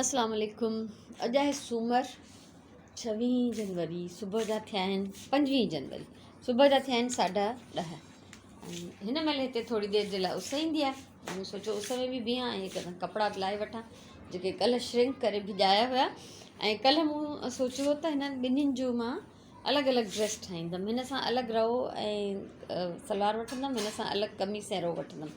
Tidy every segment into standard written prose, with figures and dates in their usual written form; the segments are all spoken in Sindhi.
اسلام عليڪم اڄ آهي سومر ڇويهين جنوري صبح جا ٿيا آهن پنجويهين جنوري صبح جا ٿيا آهن ساڍا ڏهه ۽ هن مهل هتي ٿوري دير جي لاء اس ايندي آهي مون سوچيو اس ۾ به بيهان ۽ هڪدم ڪپڙا به لاهي وٺان جيڪي ڪلهه شرنڪ ڪري ڀڄايا هيا ۽ ڪلهه مون سوچيو ته هنن ٻنهين جو مان الڳ الڳ ڊريس ٺاهيندم هن سان الڳ رئو ۽ سلوار وٺندم هن سان الڳ قميص ۽ رئو وٺندم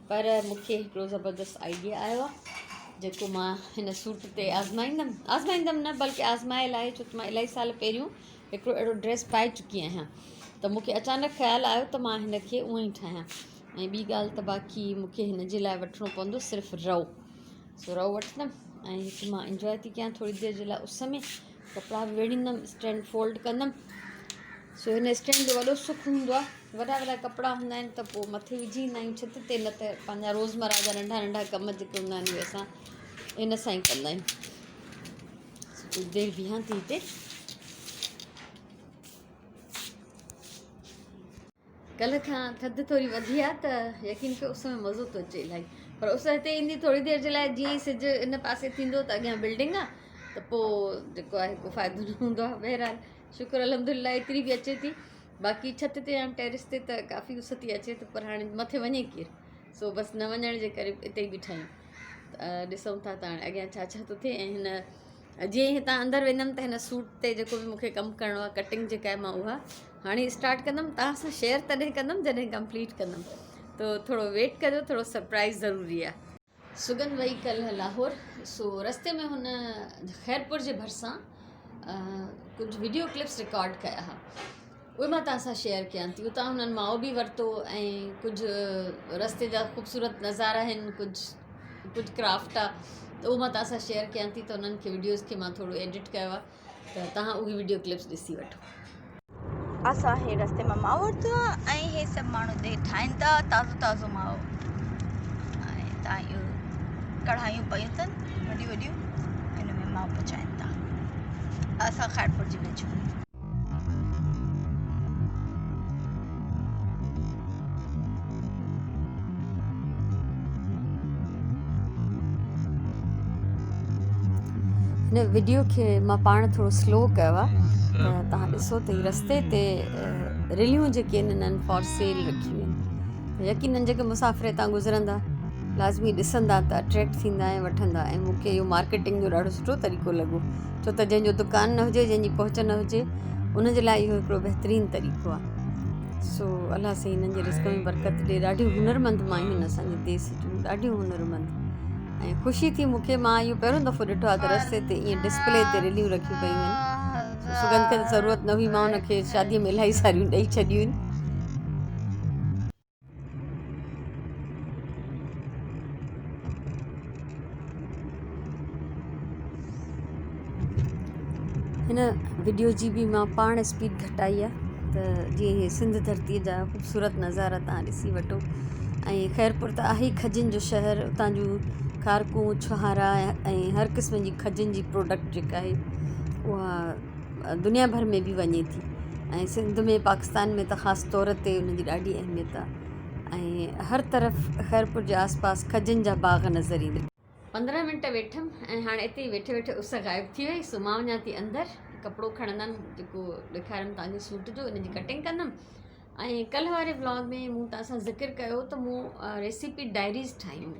پر مون کي هڪڙو زبردست آئيڊيا آيو آهي جيڪو مان هن سوٽ تي آزمائيندم آزمائيندم نه بلڪه آزمايل آهي ڇو ته مان الاهي سال پهريون هڪڙو اهڙو ڊريس پائي چڪي آهيان ته مون کي اچانڪ خيال آيو ته مان هن کي اونئن ئي ٺاهيان ۽ ٻي ڳالهه ته باقي مون کي هن جي لاء وٺڻو پوندو صرف رئو سو رئو وٺندم ۽ هڪ مان انجواء ٿي ڪيان ٿوري دير جي لاء اس ۾ ڪپڙا به ويڙهيندم اسٽينڊ فولڊ ڪندم سو هن اسٽينڊ جو وڏو سک هوندو آهي وڏا وڏا ڪپڙا هوندا آهن ته پوء مٿي وجهي ايندا آهيون ڇت تي نه ته پنهنجا روزمره جا ننڍا ننڍا ڪم جيڪي هوندا آهن اهي اسان ان سان ئي ڪندا آهيون ڪجهه دير بيهان ٿي هتي ڪلهه کان ٿڌ ٿوري وڌي آهي ته يقين ڪيو اس ۾ مزو ٿو اچي الاهي پر اس هتي ايندي ٿوري دير جي لاء جيئن ئي سج ان پاسي ٿيندو ته اڳيان بلڊنگ آهي ته پوء جيڪو آهي ڪو فائدو نه هوندو آهي بهرحال شڪر الحمد لله ايتري به اچي ٿي باقي ڇت تي يا ٽيرس تي ته ڪافي اس ٿي اچي ته پر هاڻي مٿي وڃي ڪير سو بس نه وڃڻ جي ڪري اتي ئي بيٺا آهيون ڏسون ٿا ته هاڻي اڳيان ڇا ڇا ٿو ٿئي ۽ هن جيئن ئي هتان اندر ويندم ته هن سوٽ تي جيڪو به مونکي ڪم ڪرڻو آهي ڪٽنگ جيڪا آهي مان اها هاڻي اسٽارٽ ڪندم توهان سان شيئر تڏهن ڪندم جڏهن ڪمپليٽ ڪندم تو ٿورو ويٽ ڪجو ٿورو سرپرائز ضروري آهي سگن وئي ڪلهه لاهور سو رستي ۾ هن خيرپور جي ڀرسان ڪجهه وڊيو ڪلپس رڪارڊ ڪيا ها اهي مان توهان سان شيئر ڪيان ٿي اتان هنن مائو به ورتو ۽ ڪجهه رستي جا خوبصورت نظارا آهن ڪجهه ڪجهه ڪرافٽ آهي ته اهو مان توهان سان شيئر ڪيان ٿي ته انهن کي وڊيوز کي مان ٿورو ايڊٽ ڪيو آهي ته توهان اهي وڊيو ڪلپس ڏسي وٺو. اسان هي رستي مان مائو ورتو آ ۽ هي سڀ ماڻهو هتي ٺاهين ٿا تازو تازو مائو ۽ تان اهو ڪڙهايون پيون اٿن وڏيون وڏيون ان ۾ مائو پچائين ٿا اسان خيرپور جي ويجهو. هن وڊيو کي مان پاڻ ٿورو سلو ڪيو آهي ته توهان ڏسو ته هي رستي تي رليون جيڪي آهن انهن فار سيل رکيون آهن يقينن جيڪي مسافر هتان گذرندا لازمي ڏسندا ته اٽريڪٽ ٿيندا ۽ وٺندا ۽ مون کي اهو مارڪيٽنگ جو ڏاڍو سٺو طريقو لڳو ڇو ته جنهن جو دڪان نه هجي جنهن جي پهچ نه هجي ان جي لاء اهو هڪڙو بهترين طريقو آهي سو الله سائين انهن جي رزق ۾ برڪت ڏي ڏاڍيون هنرمند مايون آهن اسان جي ديس جون ڏاڍيون هنرمند ۽ خوشي ٿي مون کي مان اهو پهريون دفعو ڏٺو آهي ته رستي تي ائين ڊسپلي تي رليون رکيون پيون آهن سگند کي ته ضرورت نه هئي مان ان کي شادي ۾ الاهي ساريون ڏئي ڇڏيون آهن. هن وڊيو جي به مان پاڻ اسپيڊ گهٽائي آهي ته جيئن هي سنڌ ڌرتيء جا خوبصورت نظارا توهان ڏسي وٺو ۽ خيرپور ته آهي ئي کجين جو شهر اتان جون کارڪون ڇهارا ۽ هر قسم جي کجين جي پراڊڪٽ جيڪا آهي اها دنيا ڀر ۾ به وڃي ٿي ۽ سنڌ ۾ پاڪستان ۾ ته خاص طور تي ان جي ڏاڍي اهميت آهي ۽ هر طرف خيرپور جي آس پاس کجين جا باغ نظر ايندا. 15 منٽ ويٺم ۽ هاڻي اتي ئي ويٺي ويٺي اس غائب ٿي وئي سو مان وڃان ٿي اندر ڪپڙو کڻندم جيڪو ڏيکاريم توهان کي سوٽ جو ان جي ڪٽنگ ڪندم ۽ ڪلهه واري ولاگ ۾ مون توهان سان ذڪر ڪيو ته مون ريسيپي ڊائريز ٺاهيون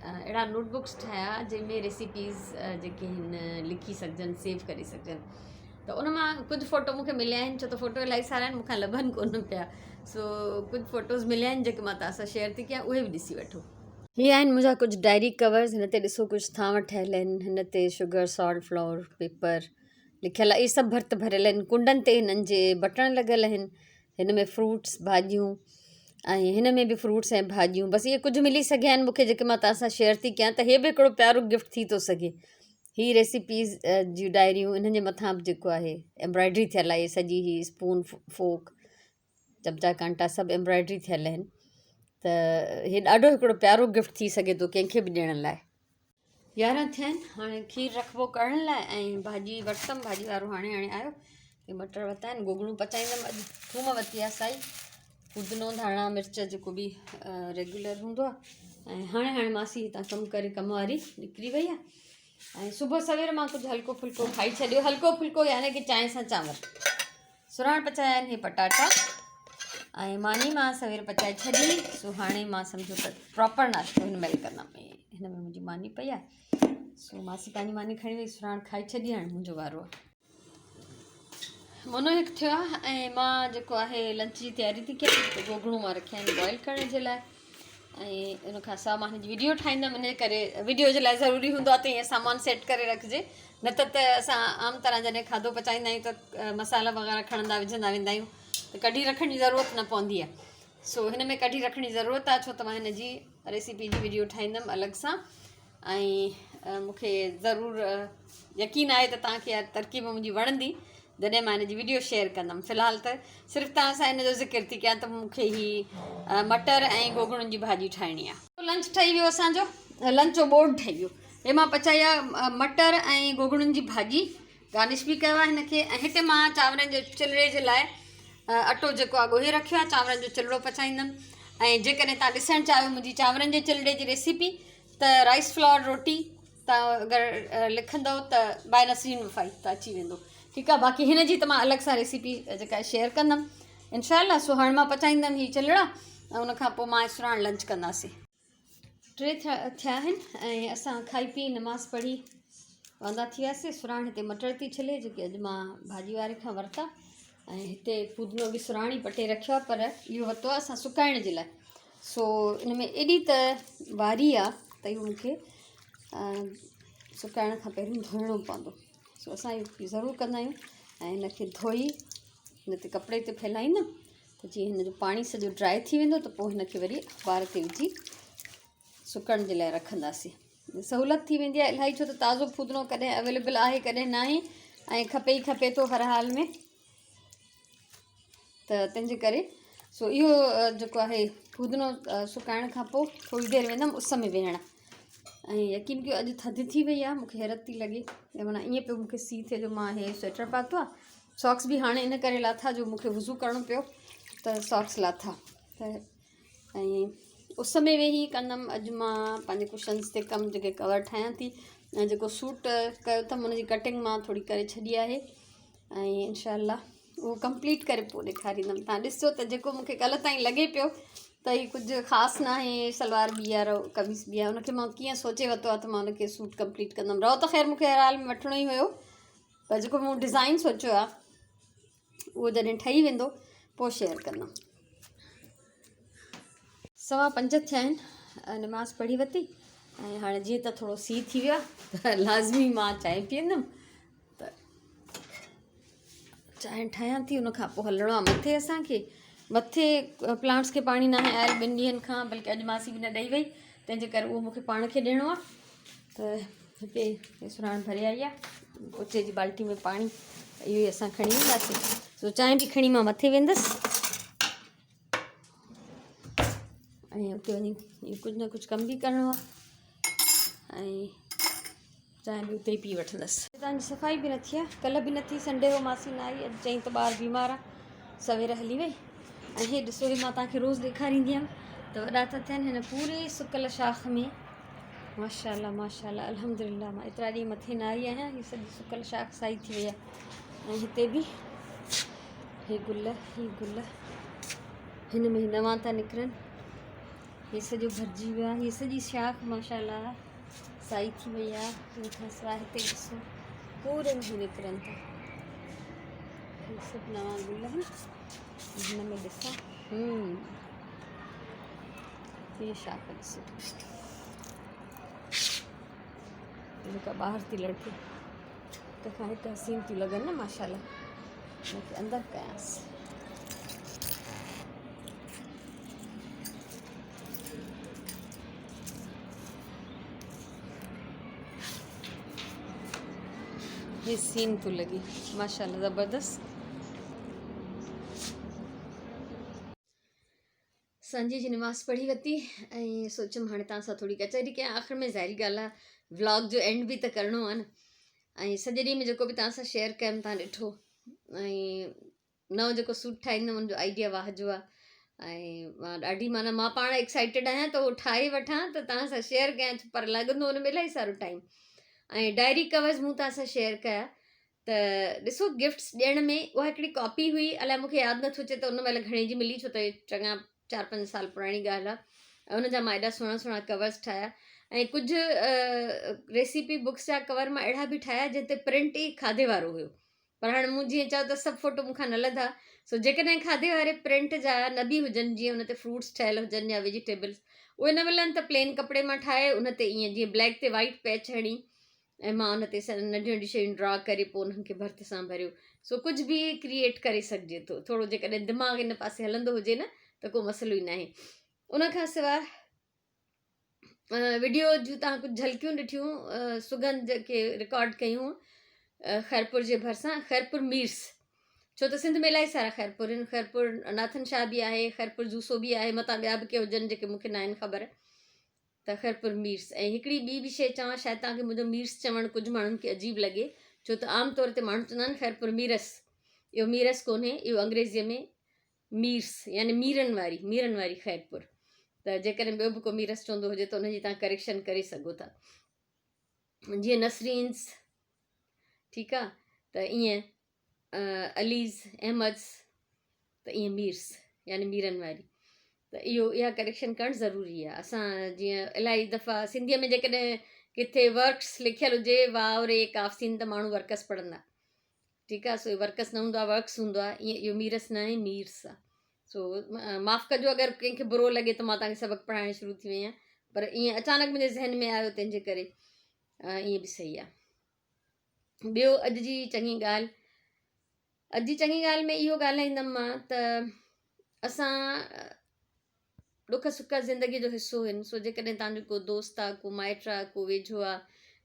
اهڙا نوٽ بڪس ٺاهيا جنهن ۾ ريسيپيز جيڪي آهن لکي سگهجن سيو ڪري سگهجن ته ان مان ڪجهه فوٽو مون کي مليا آهن ڇو ته فوٽو الاهي سارا آهن مون کان لڀن ڪونه پيا سو ڪجهه فوٽوز مليا آهن جيڪي مان توهان سان شيئر ٿي ڪيان اهي به ڏسي وٺو. هي آهن منهنجا ڪجهه ڊائري ڪورز هن تي ڏسو ڪجهه ٿانو ٺهيل آهن هن تي شگر سالٽ فلور پيپر لکيل آهي اهي سڀ ڀرت ڀريل آهن ڪنڊن تي هنن جي بٽڻ لڳل آهن هن ۾ فروٽس ڀاڄيون ۽ هن ۾ به فروٽس ۽ ڀاڄيون بس اهي ڪجهه ملي سگهيا آهن مونکي جيڪي مان توهان سان شيئر ٿي ڪيان ته هي به هڪڙو پيارو گفٽ ٿي ٿو سگهي هي ريسيپيز جون ڊائريون انهن جي مٿان به جيڪو آهي ايمبرائڊري ٿيل آهي سڄي هي اسپون فوڪ چمچا ڪانٽا سڀ ايمبرائڊري ٿيل آهن ته هي ڏاڍو هڪڙو پيارو گفٽ ٿي سگهي ٿو ڪنهن کي به ڏيڻ لاء. 11 ٿيا آهن هاڻي کير رکبو ڪرڻ لاء ۽ ڀاڄي ورتم ڀاڄي وارو هاڻي هاڻي آيو هي مٽر ورتا آهن گوگڙون پچائيندم اڄ ٿوم ورتي آهي سائي پودنو ڌاڻا مرچ جيڪو به ريگولر هوندو آهي ۽ هاڻي هاڻي ماسي هتان ڪم ڪري ڪم واري نڪري وئي آهي ۽ صبح سوير مان ڪجهه هلڪو ڦلڪو کائي ڇڏيو هلڪو ڦلڪو يعني ڪي چانهه سان چانور سراڻ پچايا آهن هي پٽاٽا ۽ ماني مان سوير پچائي ڇڏي سو هاڻي مان سمجهو ته پراپر ناشتو هن مهل ڪندم هن ۾ منهنجي ماني پئي آهي سو ماسي پنهنجي ماني کڻي وئي سراڻ کائي ڇڏي هاڻي منهنجو وارو آهي منو هڪ ٿيو آهي ۽ مان جيڪو آهي لنچ جي تياري ٿي ڪيان گوگڙو مان رکيا آهن بوائل ڪرڻ جي لاء ۽ ان کان سواء مان هن جي وڊيو ٺاهيندم ان ڪري وڊيو جي لاء ضروري هوندو آهي ته ائين سامان سيٽ ڪري رکجي نه ته ته اسان عام طرح جڏهن کاڌو پچائيندا آهيون ته مصالحا وغيره کڻندا وجهندا ويندا آهيون ته ڪڍي رکڻ جي ضرورت نه پوندي آهي سو هن ۾ ڪڍي رکڻ جي ضرورت آهي ڇو ته مان هن جي ريسيپي جي وڊيو ٺاهيندم الڳ سان ۽ مون کي ضرور يقين آهي ته توهان کي اها ترڪيب منهنجي وڻندي جڏهن مان هن جي وڊيو شيئر ڪندم في الحال ته صرف توهان سان ان جو ذڪر ٿي ڪيان ته مون کي هي مٽر ۽ گوگڙن جي ڀاڄي ٺاهڻي آهي. لنچ ٺهي ويو اسان جو لنچ جو بورڊ ٺهي ويو هي مان پچائي آهي مٽر ۽ گوگڙن جي ڀاڄي گارنش به ڪيو آهي هن کي ۽ هتي مان چانورن جي چلڙي جي لاء اٽو جيڪو آهي ڳوهي رکيو آهي چانورن جو چلڙو پچائيندم ۽ جيڪڏهن توهان ڏسڻ چاهيو منهنجي چانورن جي چلڙي جي ريسيپي ته رائس فلور روٽي تان اگر لکندو ته باء نسرين وفائي ته اچي ويندو ٺيڪ آ باقي هن جي ته مان الڳ سان ريسيپي جيڪا شيئر ڪندم انشاء الله سو هاڻي مان پچائيندم هي چلڙا ۽ ان کان پوء مان سراڻ لنچ ڪنداسين ٽي ٿيا آهن ۽ اسان کائي پي نماز پڙهي واندا ٿي وياسي سراڻ هتي مٽر ٿي ڇلي جيڪي اڄ مان ڀاڄي واري کان ورتا ۽ هتي پودنو به سراڻي پٽي رکيو آهي پر اهو ورتو آهي اسان سڪائڻ جي لاء سو ان ۾ ايڏي ته واري آ ته اهو مونکي سڪائڻ کان پهريون ڌوئڻو پوندو سو اسان اهو ضرور ڪندا آهيون ۽ ان کي ڌوئي ان تي ڪپڙي تي ڦهلائيندم ته جيئن هن جو پاڻي سڄو ڊرائي ٿي ويندو ته پوء هن کي وري اخبار تي وجهي سڪڻ جي لاء رکنداسين سهولت ٿي ويندي آهي الاهي ڇو ته تازو ڦودنو ڪڏهن اويليبل آهي ڪڏهن ناهي ۽ کپي ئي کپي ٿو هر حال ۾ ته تنهن جي ڪري سو اهو جيڪو آهي ڦودنو سڪائڻ کان پوء ٿوري دير ويندم اس ۾ ويهڻ ۽ يقين ڪيو اڄ ٿڌ ٿي وئي آهي مونکي حيرت ٿي لڳي معنيٰ ائين پيو مونکي سي ٿئي جو مان هي سوئيٽر پاتو آهي ساڪس به هاڻي ان ڪري لاٿا جو مونکي وضو ڪرڻو پيو ته ساڪس لاٿا ته ۽ اس ۾ ويهي ڪندم اڄ مان پنهنجي ڪشنس تي ڪم جيڪي ڪور ٺاهيان ٿي ۽ جيڪو سوٽ ڪيو اٿم ان جي ڪٽنگ مان ٿوري ڪري ڇڏي آهي ۽ انشاء الله اهو ڪمپليٽ ڪري پوء ڏيکاريندم تان ڏسو ته جيڪو مونکي ڪلهه تائين لڳي پيو ته هي ڪجهه خاص نه آهي سلوار بي آهي قميص بي آهي ان کي مان ڪيئن سوچي ورتو آهي ته مان ان کي سوٽ ڪمپليٽ ڪندم رئو ته خير مونکي هر حال ۾ وٺڻو ئي هيو پر جيڪو مون ڊزائن سوچيو آهي اهو جڏهن ٺهي ويندو پوء شيئر ڪندم 5:15 ٿيا آهن نماز پڙهي ورتي ۽ هاڻي جيئن ته ٿورو سي ٿي ويو آهي ته لازمي مان چانهه پيئندم ته چانهه ٺاهيان ٿي ان کان پوء هلڻو آهي مٿي اسانکي مٿي پلانٽس کي پاڻي ناهي آيل ٻن ڏينهن کان بلڪه اڄ ماسي به نه ڏئي وئي تنهن جي ڪري اهو مونکي پاڻ کي ڏيڻو آهي ته هتي سراڻ ڀري آئي آهي ڪچي جي بالٽي ۾ پاڻي اهو ئي اسان کڻي وينداسين سو چانهه به کڻي مان مٿي ويندس ۽ اتي وڃي ڪجهه نه ڪجهه ڪم به ڪرڻو آهي ۽ چانهه به اتي ئي پي وٺندس. هتان جي صفائي به نه ٿي آهي ڪلهه به نه ٿي سنڊي هو ماسي نه آئي اڄ چئين ته ٻار بيمار آهي سوير هلي وئي ۽ هي ڏسو هي مان توهان کي روز ڏيکاريندي هيم ته وڏا ٿا ٿين هن پوري سڪل شاخ ۾ ماشاء الله ماشاء الله الحمد لله مان ايترا ڏينهن مٿي نه آئي آهيان هي سڄي سڪل شاخ سائي ٿي وئي آهي ۽ هتي به هي گل هي گل هن ۾ نوان ٿا نڪرن هي سڄو ڀرجي ويو آهي هي سڄي شاخ ماشاء الله سائي ٿي وئي آهي ان کان سواء هتي ڏسو پوري ۾ نڪرن ٿا هي سڀ نوان گل آهن هن ۾ ڏسان هي شاخ ڏسو جيڪا ٻاهر ٿي لڙڪي تنهن کان هڪ حسين ٿيون لڳن نه ماشاء الله هن کي اندر ڪيانس هي سين ٿو لڳي ماشاءالله زبردست. سانجهي جي نماز پڙهي ورتي ۽ سوچيم هاڻي توهان سان ٿوري ڪچهري ڪيان آخر ۾ ظاهري ڳالهه آهي ولاگ جو اينڊ به ته ڪرڻو آهي نه ۽ سڄي ڏينهن ۾ جيڪو به توهان سان شيئر ڪيم توهان ڏٺو ۽ نئون جيڪو سوٽ ٺاهيندم ان جو آئيڊيا واهه جو آهي ۽ مان ڏاڍي معنيٰ مان پاڻ ايڪسائيٽيڊ آهيان ته اهو ٺاهي وٺان ته توهان سان شيئر ڪيان پر لڳندو ان ۾ الاهي سارو ٽائيم ۽ ڊائري ڪورز مون توهان سان شيئر ڪيا ته ڏسو گفٽس ڏيڻ ۾ اها هڪڙي ڪاپي هئي الائي مونکي ياد نٿو اچي ته ان مهل گهڻي جي ملي ڇو ته چڱا چار پنج سال پراڻي ڳالهه آهي ۽ ان جا مان ايڏا سهڻا سهڻا ڪورز ٺاهيا ۽ ڪجهه ريسيپي بڪس جا ڪور مان اهڙا به ٺاهيا جنهن تي پرنٽ ئي کاڌي وارو هيو پر هاڻي مون جيئن چيو ته سڀ فوٽو مون کان نه لڌا سو جيڪڏهن کاڌي واري پرنٽ جا نه به هجن جيئن ان تي فروٽس ٺهيل هجن يا ويجيٽيبلس اهي نه ملن ته پلين ڪپڙي مان ٺاهي ان تي ائين جيئن بليڪ تي وائيٽ پيچ هڻي ۽ مان ان تي ننڍيون ننڍيون شيون ڊرا ڪري پوء انهن کي ڀرت سان ڀريو سو ڪجهه به ڪريئيٽ ڪري سگهجي ٿو ٿورو جيڪڏهن دماغ ان پاسي هلندو هجي نه ته ڪو مسئلو ئي ناهي ان کان سواء وڊيو جون تان ڪجهه جهلڪيون ڏٺيون سگند جيڪي رڪارڊ ڪيون خيرپور جي ڀرسان خيرپور ميرس ڇو ته سنڌ ۾ الاهي سارا خيرپور آهن خيرپور ناٿن شاهه به آهي خيرپور جوسو به آهي متان ٻيا به ڪي هجن جيڪي مونکي ناهن خبر ته خيرپور ميرس ۽ هڪڙي ٻي به شيء چوان شايد توهان کي منهنجو ميرس چوڻ ڪجهه ماڻهن کي عجيب لڳي ڇو ته عام طور تي ماڻهو چوندا آهن خيرپور ميرس اهو ميرس ڪونهي اهو انگريزيء ۾ ميرس يعني ميرن واري، ميرن واري خيرپور ته جيڪڏهن ٻيو به ڪو ميرس چوندو هجي ته ان جي تان ڪريڪشن ڪري سگهو ٿا جيئن نسرينز ٺيڪ آ ته ائين عليز احمدز ته ائين ميرس يعني ميرن واري ته اهو اها ڪريڪشن ڪرڻ ضروري آ اسان جيئن الاهي دفعا سنڌيء ۾ جيڪڏهن ڪٿي ورڪس لکيل هجي واو ري ڪاف سين ته ماڻهو ورڪس پڙهندا ٺيڪ آ سو ورڪس نه هوندو آ ورڪس هوندو آ ائين اهو ميرس نه آهي ميرس آ سو معاف ڪجو اگر ڪنهن کي برو لڳي ته مان توهان کي سبق پڙهائڻ شروع ٿي وئي آهيان پر ائين اچانڪ منهنجي ذهن ۾ آيو تنهن جي ڪري ائين به صحيح آ ٻيو اڄ جي چڱي ڳالهه اڄ جي چڱي ڳالهه ۾ اهو ڳالهائيندم مان ته اسان ڏک سک زندگي جو حصو آهن سو جيڪڏهن توهان جو ڪو دوست آ ڪو مائٽ آ ڪو ويجهو آ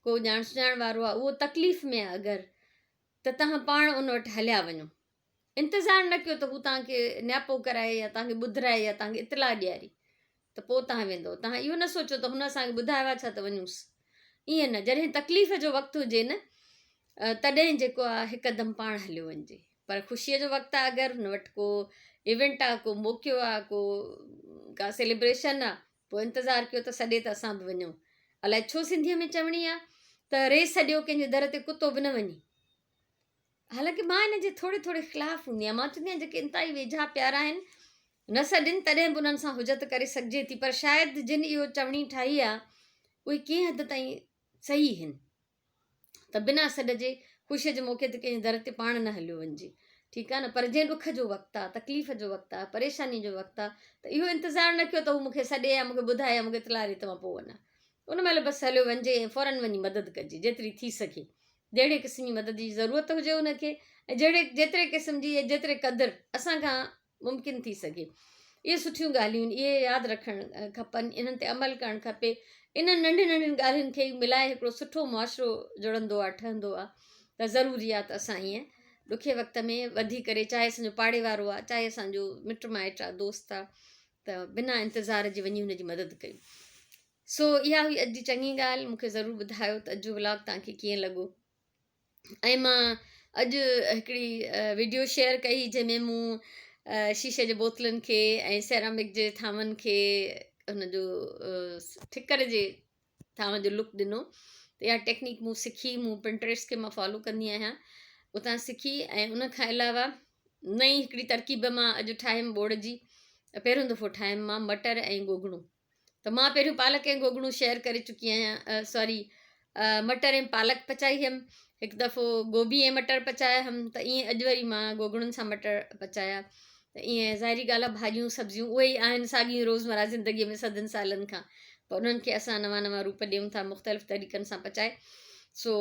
ڪو ڄاڻ سڃاڻ وارو آ اهو تڪليف ۾ آ اگر ته توهان پاڻ ان وٽ هليا وڃو انتظار نه ڪيو ته هو توهان کي نياپو ڪرائي يا توهان کي ٻڌرائي يا توهان کي اطلاع ڏياري ته پوء توهان ويندو توهان اهو نه سوچو ته هن اسان کي ٻڌايو آ ڇا ته وڃونس ائين نه جڏهن تڪليف جو وقت هجي نه تڏهن جيڪو آ هڪدم پاڻ هليو وڃجي پر خوشيء جو وقت آ اگر هن وٽ ڪو ايونٽ آ ڪو موقعو آ ڪو ڪا سيليبريشن آ پوء انتظار ڪيو ته سڏي ته اسان به وڃون الائي ڇو سنڌيء ۾ چوڻي آ ته ري سڏيو ڪنهن جي در تي ڪتو به نه وڃي حالانڪه مان ان جي ٿوري ٿوري خلاف هوندي آهيان مان چوندي آهيان جيڪي انتهائي ويجها پيارا آهن نه سڏين تڏهن به انهن سان حجت ڪري سگهجي ٿي پر شايد جن اهو چوڻي ٺاهي آ اهي ڪنهن حد تائين صحيح هن ته بنا سڏ جي خوشيء جي موقعي تي ڪنهن جي در تي پاڻ نه هليو وڃجي. ٺيڪ آ نه پر جنهن ڏک جو وقت آ، تڪليف جو وقت آ، پريشاني جو وقت آ ته اهو انتظار نه ڪيو ته هو مون کي سڏي يا مون کي ٻڌائي يا مون کي اطلاع ڏي ته مان پوء وڃان. ان مهل بس هليو وڃجي ۽ فورن وڃي مدد ڪجي جيتري ٿي سگهي. جهڙي قسم جي مدد جي ضرورت هجي ان کي ۽ جهڙي جيتري قسم جي يا جيتري قدر اسان کان ممڪن ٿي سگهي. اهي سٺيون ڳالهيون آهن، اهي ياد رکڻ کپن، انهن تي عمل ڪرڻ کپي. انهن ننڍين ننڍين ڳالهين کي ئي ملائي هڪڙو سٺو معاشرو جڙندو آهي، ٺهندو آهي ته ضروري آهي ته اسان ائين ڏکي وقت ۾ وڌي ڪري چاهي اسان جو پاڙي وارو آهي، چاهي اسان جو مٽ مائٽ آهي، دوست آهي ته بنا انتظار جي وڃي هن جي مدد ڪيون. سو اها هئي اڄ جي چڱي ڳالهه، مون کي ضرور ٻڌايو ته اڄ جو ولاگ توهان کي ڪيئن لڳو. ۽ مان اڄ هڪڙي وڊيو شيئر ڪئي جنهن ۾ مون شيشي جي بوتلن کي ۽ سيرامڪ جي ٿانون کي ان جو ٺڪر جي ٿانون جو لڪ ڏنو ته اها ٽيڪنيڪ مون سکي مون پنٽريسٽ کي مان فالو ڪندي آهيان اتان سکي ۽ ان کان علاوه نئين هڪڙي ترڪيب مان اڄ ٺاهيم ٻوڙ جي پهريون دفعو ٺاهيم مان مٽر ۽ گوگڙو ته مان پهريون پالڪ ۽ گوگڙو شيئر ڪري چڪي آهيان سوري مٽر ۽ پالڪ پچائي هيم هڪ دفعو گوبي ۽ مٽر پچايا هيم ته ائين اڄ وري مان گوگڙن سان مٽر پچايا ته ائين ظاهري ڳالهه آهي ڀاڄيون سبزيون اهي ئي آهن ساڳيون روزمره زندگي ۾ صدين سالن کان پر انهن کي اسان نوان نوان روپ ڏيون ٿا مختلف طريقن سان پچائي سو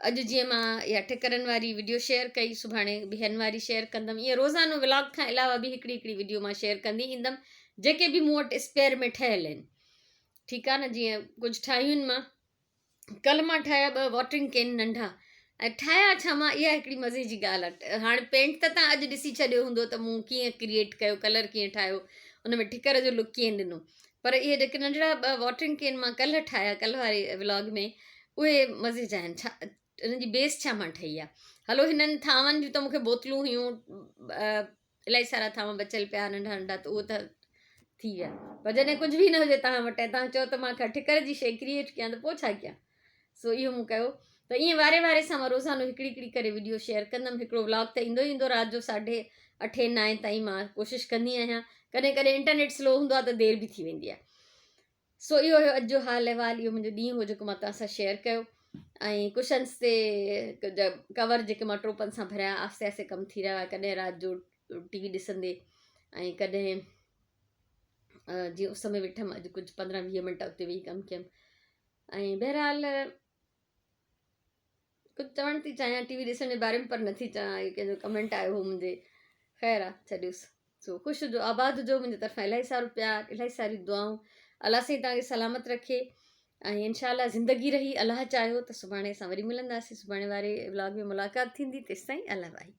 اڄ جيئن مان اها ٺڪرن واري وڊيو شيئر ڪئي سڀاڻي بيهن واري شيئر ڪندم ائين روزانو ولاگ کان علاوه به هڪڙي هڪڙي وڊيو مان شيئر ڪندي ايندم جيڪي به مون وٽ اسپيئر ۾ ٺهيل آهن ٺيڪ آهي نه جيئن ڪجهه ٺاهيون مان ڪل مان ٺاهيا ٻه واٽرنگ ڪين ننڍا ۽ ٺاهيا ڇا مان اها هڪڙي مزي جي ڳالهه آهي هاڻي پينٽ ته تان اڄ ڏسي ڇڏيو هوندو ته مون ڪيئن ڪريئيٽ ڪيو ڪلر ڪيئن ٺاهيو ان ۾ ٺڪر جو لڪ ڪيئن ڏنو پر اهي جيڪي ننڍڙا ٻه واٽرنگ ڪين مان ڪلهه ٺاهيا ڪلهه واري ولاگ ۾ اهي مزي جا آهن ڇا انهن جي بيس ڇا مان ٺهي آهي هلو هنن ٿانون جون ته مونکي بوتلون هيون الاهي سارا ٿانو بچيل پيا ننڍا ننڍا ته اهو ته ٿي ويا پر جڏهن ڪجهه به نه هجي توهان وٽ ۽ توهان چئو ته مان ڪا ٺڪر جي شيء ڪريئيٽ ڪيان ته پوء ڇا ڪيان سو اهو مون ڪيو ته ائين واري واري سان مان روزانو هڪڙي هڪڙي ڪري وڊيو شيئر ڪندم هڪڙو ولاگ ته ايندو ئي ايندو رات جو ساڍي اٺين نائين تائين مان ڪوشش ڪندي آهيان ڪڏهن ڪڏهن انٽرنيٽ سلو هوندو آهي ته دير به ٿي ويندي آهي سو اهو هيو اڄ جو حال احوال اهو منهنجو ڏينهن هو جيڪو مان توهان سان شيئر ڪيو ۽ ڪشنس تي ڪور جيڪي مان ٽوپن سان ڀريا آهستي آهستي ڪم ٿي رهيو آهي ڪڏهن رات جو ٽي وي ڏسندي ۽ ڪڏهن جيئن اس ۾ ويٺم اڄ ڪجهه 15 20 منٽ اتي ويهي ڪم ڪيم ۽ بهرحال ڪجهه چوڻ ٿي چاهيان ٽي وي ڏسڻ جي باري ۾ پر نٿي چوان اهو ڪنهن جو ڪمينٽ آيو هو منهنجي خير آ ڇڏيوس سو خوش هجو آباد هجو منهنجي طرفان الاهي سارو پيار الاهي ساريون دعائون الله سائين توهان کي سلامت رکي ۽ انشاء الله زندگي رهي الله چاهيو ته سڀاڻي اسان وري ملنداسين سڀاڻي واري ولاگ ۾ ملاقات ٿيندي تيستائين الله واهي.